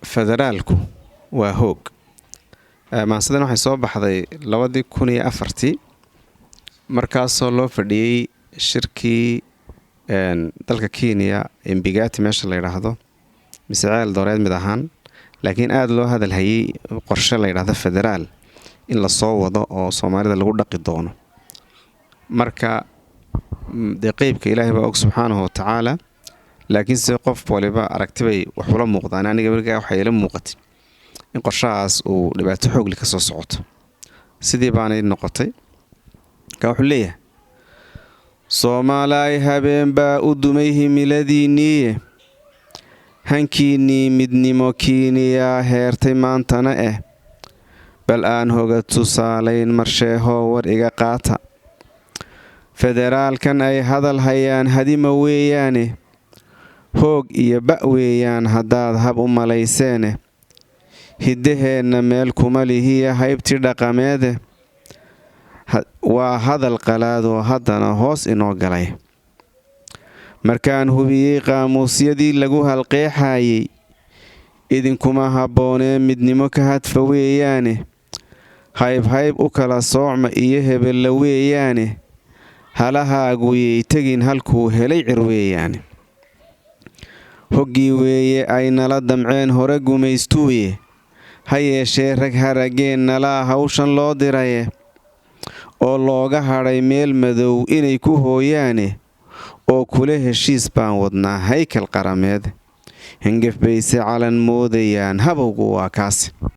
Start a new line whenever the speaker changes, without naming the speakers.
Federaalku waa hoog. Maansadan waxay soo baxday 2004-tii, markaasoo loo fadhiyey shirkii dalka Kenya, Embigati meesha la yidhaahdo, mise Ceel Dooreed mid ahaan, laakiin aada loo hadal hayay qorshe la yidhaahdo federaal in lasoo wado oo Soomaalida lagu dhaqi doono. Marka dee qeybka Ilaahay baa og, subxaanahu watacaala, laakiinse qof waliba aragtibay wax ula muuqdaan. Aniga markaa waxay ila muuqatay in qorshahaas uu dhibaato xoogli ka soo socoto. Sidii baanay noqotay. Marka wuxuu leeyahay: Soomaalaay, habeen baa u dumay himiladiinniiye, hankiinnii midnimo Kiiniyaa heertay maantana. Bal aan hoga tusaalayn marsheehoo war iga qaata. Federaalkan ay hadal hayaan hadima weeyaane, hoog iyo ba' weeyaan haddaad hab u malayseene. Hiddaheenna meel kuma lihiya haybtii dhaqameede, waa hadal qalaadoo haddana hoos inoo galay. Markaan hubiyey qaamuusyadii lagu halqeexaayey, idinkuma habboonee midnimo ka hadfa weeyaane. Hayb hayb u kala soocma iyo hebella weeyaane, halahaagu yay tegin halkuu helay cir weeyaane. Hoggii weeye ay nala damceen hore gumaystuuye, ha yeeshee rag harageen nalaa hawshan loo diraye, oo looga hadhay meel madow inay ku hooyaane, oo kula heshiis baan wadnaa haykal qarameed. Hengef bayse calan moodayaan, habowgu waa kaasi.